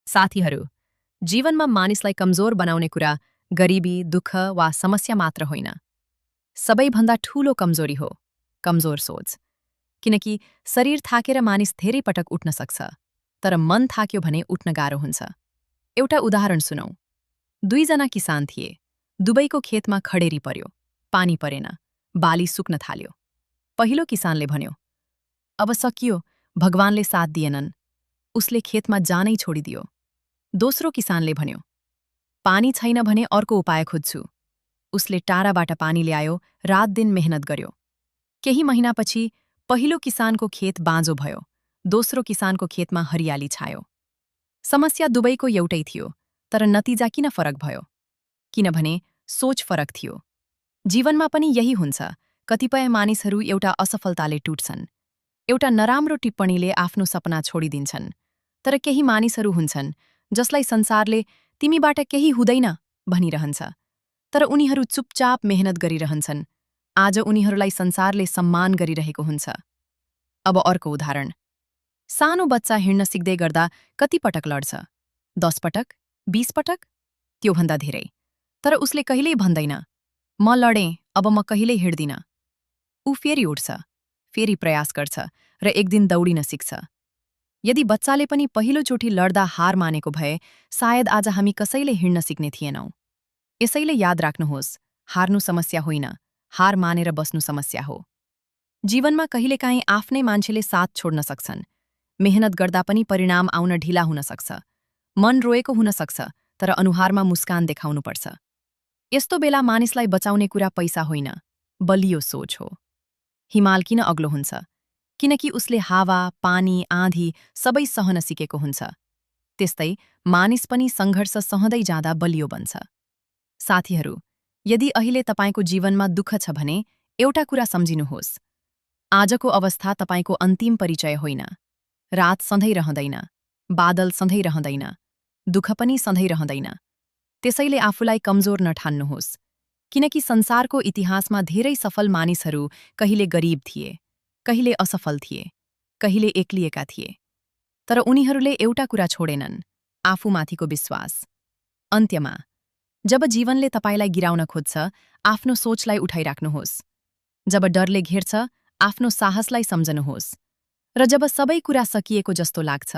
साथीहरू, जीवनमा मानिसलाई कमजोर बनाउने कुरा गरिबी, दुःख वा समस्या मात्र होइन। सबैभन्दा ठूलो कमजोरी हो कमजोर सोच। किनकि शरीर थाकेर मानिस धेरै पटक उठ्न सक्छ, तर मन थाक्यो भने उठ्न गाह्रो हुन्छ। एउटा उदाहरण सुनौ। दुईजना किसान थिए। दुवैको खेतमा खडेरी पर्यो, पानी परेन, बाली सुक्न थाल्यो। पहिलो किसानले भन्यो, अब सकियो, भगवानले साथ दिएनन्। उसले खेतमा जानै छोडिदियो। दोस्रो किसानले भन्यो, पानी छैन भने अर्को उपाय खोज्छु। उसले टाढाबाट पानी ल्यायो, रात दिन मेहनत गर्यो। केही महिनापछि पहिलो किसानको खेत बाँझो भयो, दोस्रो किसानको खेतमा हरियाली छायो। समस्या दुवैको एउटै थियो, तर नतिजा किन फरक भयो? किनभने सोच फरक थियो। जीवनमा पनि यही हुन्छ। कतिपय मानिसहरू एउटा असफलताले टुट्छन्, एउटा नराम्रो टिप्पणीले आफ्नो सपना छोडिदिन्छन्। तर केही मानिसहरू हुन्छन् जसलाई संसारले तिमीबाट केही हुँदैन भनिरहन्छ, तर उनीहरू चुपचाप मेहनत गरिरहन्छन्। आज उनीहरूलाई संसारले सम्मान गरिरहेको हुन्छ। अब अर्को उदाहरण। सानो बच्चा हिँड्न सिक्दै गर्दा कति पटक लड्छ? 10 पटक? 20 पटक? त्योभन्दा धेरै। तर उसले कहिल्यै भन्दैन, म लडेँ, अब म कहिल्यै हिँड्दिन। ऊ फेरि उठ्छ, फेरि प्रयास गर्छ र एक दिन दौडिन सिक्छ। यदि बच्चाले पनि पहिलोचोटि लड्दा हार मानेको भए, सायद आज हामी कसैले हिँड्न सिक्ने थिएनौं। यसैले याद राख्नुहोस्, हार्नु समस्या होइन, हार मानेर बस्नु समस्या हो। जीवनमा कहिलेकाहीँ आफ्नै मान्छेले साथ छोड्न सक्छन्। मेहनत गर्दा पनि परिणाम आउन ढिला हुन सक्छ। मन रोएको हुन सक्छ, तर अनुहारमा मुस्कान देखाउनुपर्छ। यस्तो बेला मानिसलाई बचाउने कुरा पैसा होइन, बलियो सोच हो। हिमाल किन अग्लो हुन्छ? किनकि उसले हावा, पानी, आँधी सबै सहन सिकेको हुन्छ। त्यस्तै मानिस पनि सङ्घर्ष सहँदै जाँदा बलियो बन्छ। साथीहरू, यदि अहिले तपाईको जीवनमा दुःख छ भने एउटा कुरा सम्झिनुहोस्। आजको अवस्था तपाईको अन्तिम परिचय होइन। रात सधैँ रहँदैन, बादल सधैँ रहँदैन, दुःख पनि सधैँ रहँदैन। त्यसैले आफूलाई कमजोर नठान्नुहोस्। किनकि संसारको इतिहासमा धेरै सफल मानिसहरू कहिले गरिब थिए, कहिले असफल थिए, कहिले एक्लिएका थिए। तर उनीहरूले एउटा कुरा छोडेनन्, आफूमाथिको विश्वास। अन्त्यमा, जब जीवनले तपाईलाई गिराउन खोज्छ, आफ्नो सोचलाई उठाइराख्नुहोस्। जब डरले घेर्छ, आफ्नो साहसलाई सम्झनुहोस्। र जब सबै कुरा सकिएको जस्तो लाग्छ,